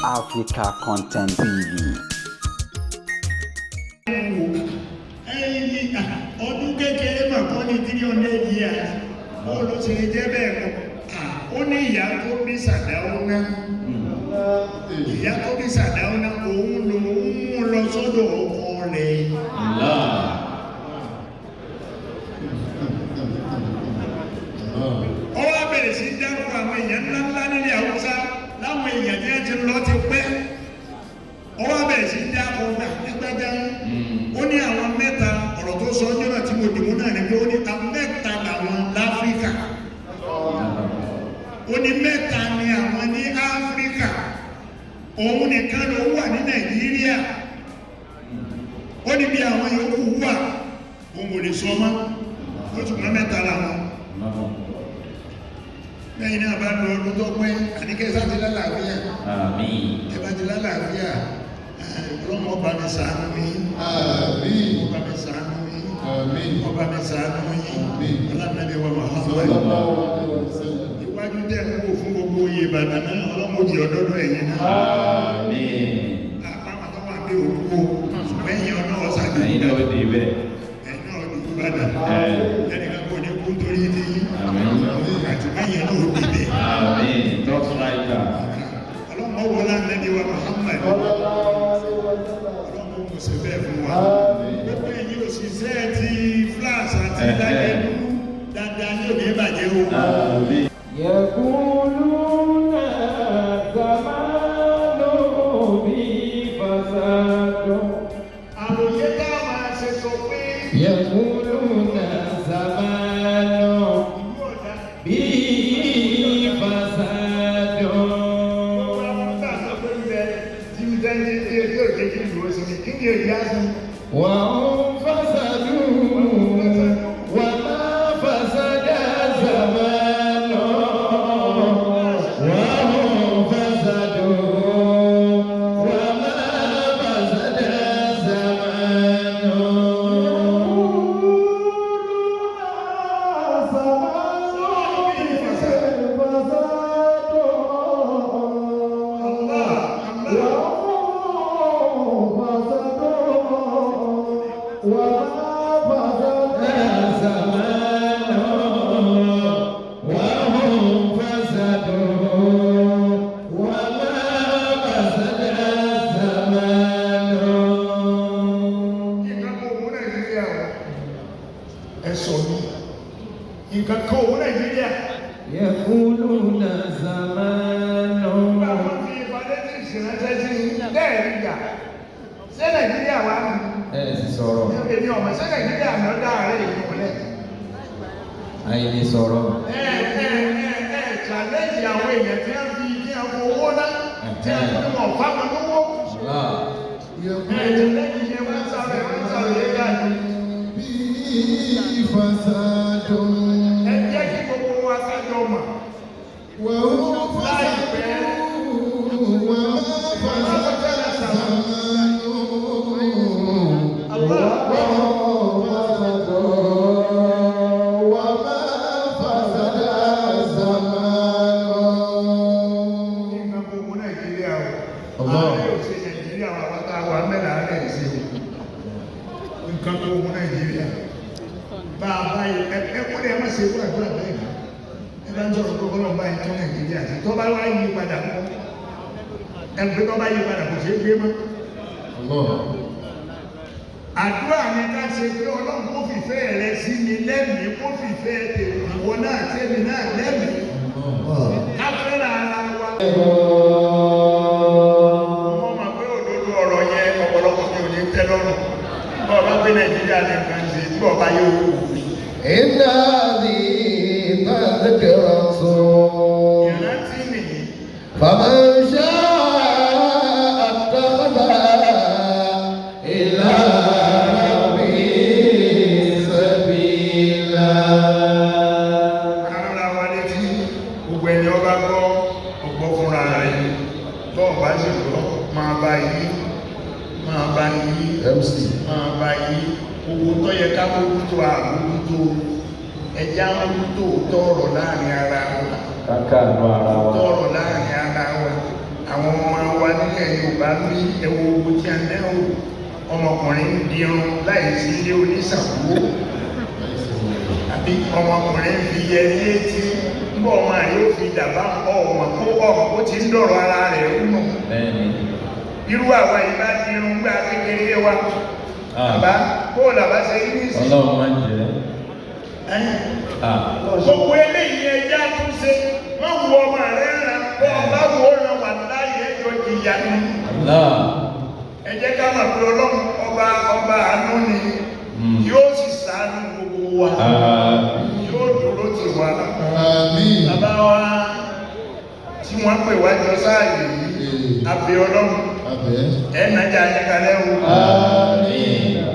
Africa Content TV. Ẹyin ọdún kékeré mà kọ́ ní 300 years. Bó ló ṣe lè jẹ́ bẹ́ẹ̀ kọ́? Ó ní ìyá tó bí Sàdáúná, ìyá tó bí Sàdáúná, òun lòún mú lọ sọ́dọ̀ ọkọ rẹ̀. Ó wá bẹ̀rẹ̀ sí dárúkọ àwọn èèyàn ńláńlá nílẹ̀ Haúsá, láwọn èèyàn tí wọ́n ti lọ ti pẹ́. Ó wá bẹ̀rẹ̀ sí dárúkọ gbàgbájá. Ó ní àwọn mẹ́ta. Ọ̀rọ̀ tó sọ ọjọ́ náà tí mo dìbò náà ni pé ó ní àwọn mẹ́ta làwọn láfíríkà. Ó ní mẹ́ta ni àwọn ní Áfíríkà, òun nìkan ló wà ní Nàìjíríà. Ó ní bí àwọn yòókù wà, òun ò lè sọ mọ́. Ó ṣùgbọ́n mẹ́ta làwọn. Lẹ́yìn náà bá lọ ọdún tó pẹ́, àníkẹ́ sáti lálàáfíà. Àmín. Ẹ bá ti lálàáfíà, ọlọ́mọ ọba mi ṣàánú yín. Àmín. Ọba mi ṣàánú yín. Àmín. Ọba mi ṣàánú yín. Àmín. Ọlọ́mọdé wa Muhammad. Sallallahu alaihi wasallam. Iwájú tẹ̀ ń wò fún gbogbo oyè Ìbàdàn náà, ọlọ́mọdé ọdọ́dọ́ ẹ̀yìn náà. Àmín. Àpamọ́ tó wà bí òkú o, ṣùgbọ́n ẹ̀yìn ọ̀nà ọ̀sàgbé. Ẹ̀yin náà ó di bẹ́ẹ̀. Ẹ̀yìn náà ó di Ìbàdàn. Ẹ̀. Ẹnìkan kò ní kú nítorí ti yín. Àmín. Àtùmọ̀ ẹ̀yìn náà ó di bẹ́ẹ̀. Àmín. Top striker. Ọlọ́mọ wọlé Ànábì wa Muhammad. Sallallahu alaihi wasallam. Ọlọ́mọ kò ṣe bẹ́ẹ̀ fún wa. Àmín. Gbogbo ẹ̀yin òṣìṣẹ́ ti flash àti Ẹ̀hẹ́. dájẹ́dú dáadáa ní òní ìbàjẹ́ o. Àmín. يقولون زمان بي فساد. Àròyé tá a máa ṣe sọ pé يقولون زمان ìlú ọ̀dà بي فساد. gbogbo àwọn tá a sọ pé ń bẹ tí ń dẹ́ ní ilé tí ò jẹ́ kí ìlú ó sinmi, kí ni èyí á sin? وهم فسدوا وما فسد زمان وهم فسدوا وما فسد زمان. Allah Allah. زمان وهم فسدوا وما فسد الزمان. Nǹkan kan òun Nàìjíríà o. Ẹ sọ ní. Nǹkan kan òun Nàìjíríà. يقولون زمان. Nígbà wọn fi palliative ránṣẹ́ sí i, bẹ́ẹ̀ rí gbà. Ṣé Nàìjíríà wà ní? Ẹ sì sọ̀rọ̀. Èmi ọ̀mọ̀, ṣé Nàìjíríà lọ dá ààrẹ ìlú mọ́lẹ̀? Àìlè sọ̀rọ̀. Ẹ ẹ ẹ ẹ challenge àwọn èèyàn tí wọ́n fi ní àwọn owó ná, tí wọ́n fi wọn fáwọn lówó. Ẹ challenge yẹn, wọ́n sáré, wọ́n sáré yẹn káàkiri. Bí fasadun. Ẹ jẹ́ kí gbogbo wa kájọ mọ̀. Wa hum fasadun wa ma fasada zamanu. Allah. Wa hum fasadun wa ma fasada zamanu. Nǹkan gbogbo Nàìjíríà o. Allah. Ààrẹ ò ṣe Nàìjíríà wa wá tá a wà mẹ́ta ààrẹ ò ṣe o. Nǹkan gbogbo Nàìjíríà. Bá a bá yẹ ẹ ẹ kó lè má ṣe wúrà wúrà bẹ́ẹ̀ ni. Ẹ bá ń sọ̀rọ̀ pé kọ́lọ́ bá yẹ tó Nàìjíríà sí. Tó bá wá yí padà kọ́. Ẹ pé tó bá yí padà kò ṣeé gbé mọ́. Allah. Àdúrà ni ká ṣe pé Ọlọ́run kó fìfẹ́ rẹ sí mi lẹ́mìí, kó fìfẹ́ tèmi ìwọ náà tèmi náà lẹ́mìí. Ká fẹ́ràn ara wa. Wọ́n máa pé òdodo ọ̀rọ̀ yẹn, ọ̀pọ̀lọpọ̀ mi ò ní tẹ́ lọ́rùn. Bọ́ọ̀ bá gbé Nàìjíríà ní nǹkan ṣe tí ọba yóò wù mí. إن هذه تذكرة Ìrántí nìyí. فمن شاء اتخذ إلى ربه سبيلا. Ara wa létí gbogbo ẹni ọba gbọ́ ọgbọ́ fúnra rẹ̀. Bọ́ọ̀ bá sì gbọ́, máa bá yí, máa bá yí, MC. máa bá yí. Owó tó yẹ ká mójútó àmójútó. Ẹja mójútó tọrọ láàrin ara wa. Káká àánú ara wa. Tọrọ láàrin ara wa. Àwọn ọmọ wa ní nílẹ̀ Yorùbá ń bí ẹwọ owó tí a ń dẹ́wò ọmọkùnrin ń dirun láì sí ilé oníṣàkó àbí ọmọkùnrin fi yẹ létí ń bọ̀ ọmọ rẹ̀ ó fi dàbá ọmọ kó ọmọ kó ti ń dọ̀rọ̀ ara rẹ̀ rú nù. Bẹ́ẹ̀ni. Irú àwa yìí bá dirun gbá kékeré wa bàbá kó làbá ṣe ní ìsìn. Ọlọ́run máa ń jẹ́. Ẹ̀yìn. Ah. Gbogbo eléyìí ẹja tún ṣe má wo ọmọ rẹ ràn bọ́ ọba wo ràn wà láyé ẹjọ́ jìyà ni. Allah. Ẹ jẹ́ ká mọ̀ pé Ọlọ́run ọba ọba àánú ni yóò sì ṣàánú gbogbo wa. Àmín. Yóò dúró tì wá. Àmín. Bàbá wa tí wọ́n pè wá jọ sáàyè yìí, àbẹ̀ Ọlọ́run Abẹ́. ẹ̀ nàjà yín kalẹ̀ o. Àmín.